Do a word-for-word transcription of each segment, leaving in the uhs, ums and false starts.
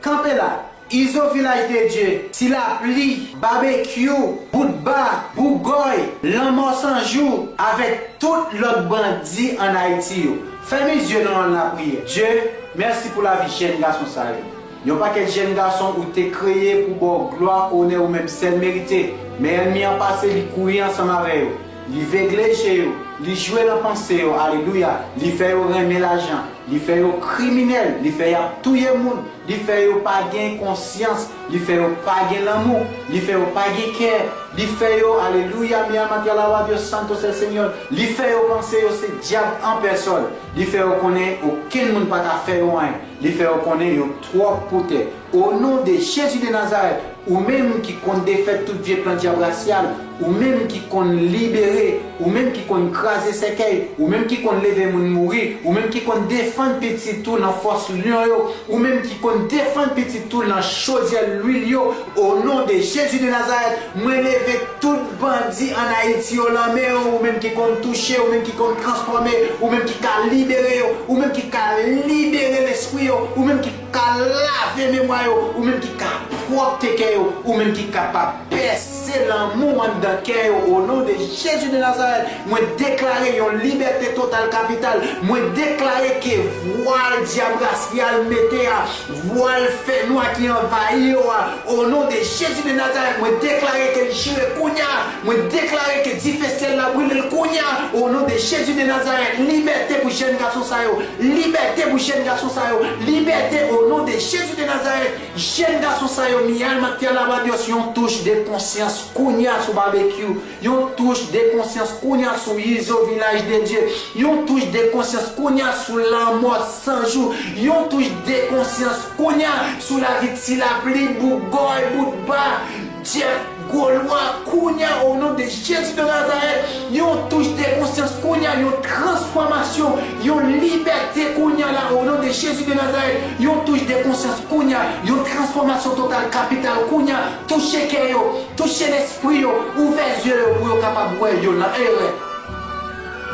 Kanpe la, Izo Vilaj de Dye, Ti Lapli, Babekyou, Boutba, Bougòy, Lanmò San Jou, avèk tout lòt bandi ann Ayiti yo. Fèmen zye nou nan lapriyè. Dye, mèsi pou lavi jèn gason sa yo. Yon pakèt jèn gason ou te kreye pou ba w glwa, onè ou menm sèl merite. Men ènmi an pase, li kouri ansanm avè yo. Li vegle je yo, li jwe nan panse yo, alelouya. Li fè yo renmen lajan, li fè yo kriminèl, li fè y ap touye moun, li fè yo pa gen konsyans, li fè yo pa gen lanmou, li fè yo pa gen kè, li fè yo, alelouya, mi amante alaba Dios santo es el Señor, li fè yo panse yo se dyab an pèsòn, li fè yo konnen okenn moun pa ka fè yo anyen, li fè yo konnen yo twòp pou tè. O non de Jezi de Nazarèt, ou menm ki konn defèt tout vye plan dyab rasyal, ou menm ki konn libere, ou menm ki konn kraze sèkèy, ou menm ki konn leve moun mouri, ou menm ki konn defann pitit ou nan fòs lyon yo, ou menm ki konn defann pitit ou nan chodyè lwil yo, o non de Jezi de Nazarèt, mwen leve tout bandi ann Ayiti yo nan men w, ou menm ki konn touche, ou menm ki konn transfòme, ou menm ki ka libere yo, ou menm ki ka libere lespri yo, ou menm ki ka lave memwa yo, ou menm ki ka pwòpte kè yo, ou menm ki kapab pèse lanmou anndan kè yo, o non de Jezi de Nazarèt, mwen deklare yon libète total kapital. Mwen deklare ke vwal dyab rasyal mete a, vwal fènwa ki anvayi yo a, o non de Jezi de Nazarèt, mwen deklare ke l chire kounye a. Mwen deklare ke dife syèl la brile l kounye a, o non de Jezi de Nazarèt. Libète pou jèn gason sa yo. Libète pou jèn gason sa yo. Libète o non de Jezi de Nazarèt. Jèn gason sa yo, mi alma te alaba Dios, yon touch de konsyans kounye a sou Babekyou. Yon touch de konsyans kounye a sou Izo Vilaj de Dye. Yon touch de konsyans kounye a sou Lanmò San Jou. Yon touch de konsyans kounye a sou lavi Ti Lapli, Bougòy, Boutba, Jeff Golwa, kounye a, o non de Jezi de Nazarèt, yon touch de konsyans kounye a, yon transfòmasyon, yon libète kounye a la, o non de Jezi de Nazarèt, yon touch de konsyans kounye a, yon transfòmasyon total kapital kounye a, touche kè yo, touche lespri yo, ouvè zye yo pou yo kapab wè yo nan erè.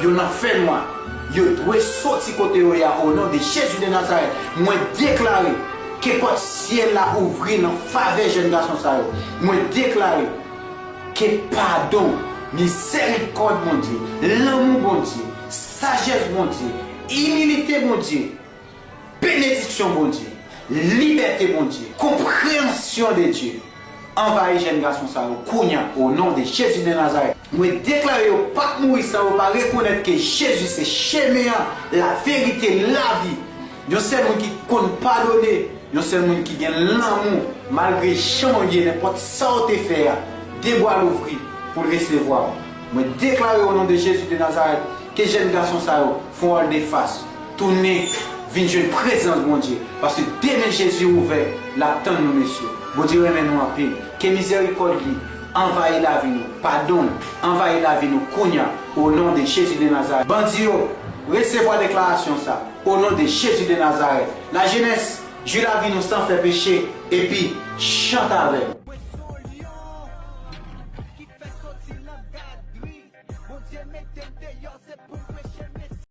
Yo nan fènwa. Yo dwe soti kote yo ye a, o non de Jezi de Nazarèt. Mwen deklare ke pòt syèl la ouvri nan favè jèn gason sa yo. Mwen deklare ke padon, mizèrikòd Bondye, lanmou Bondye, sajès Bondye, imilite Bondye, benediksyon Bondye, libète Bondye, konpreyansyon de Dye anvayi jèn gason sa yo kounye a, o non de Jezi de Nazarèt. Mwen deklare yo p ap mouri san yo pa rekonèt ke Jezi se chemen an, laverite, lavi. Yon sèl moun ki konn padone, yon sèl moun ki gen lanmou, malgre jan w ye, nenpòt sa w te fè a, de bra louvri pou l resevwa w. Mwen deklare o non de Jezi de Nazarèt ke jèn gason sa yo fè yon wòl de fas, tounen, vin jwenn prezans Bondye, paske demen Jezi ouvè, l ap tann nou, mesye. Bondye renmen nou anpil. Ke mizèrikòd li anvayi lavi nou, padon l anvayi lavi nou kounye a, o non de Jezi de Nazarèt. Bandi yo, resevwa deklarasyon sa, o non de Jezi de Nazarèt. Lajenès, jwi lavi nou san fè peche, epi chante avè m.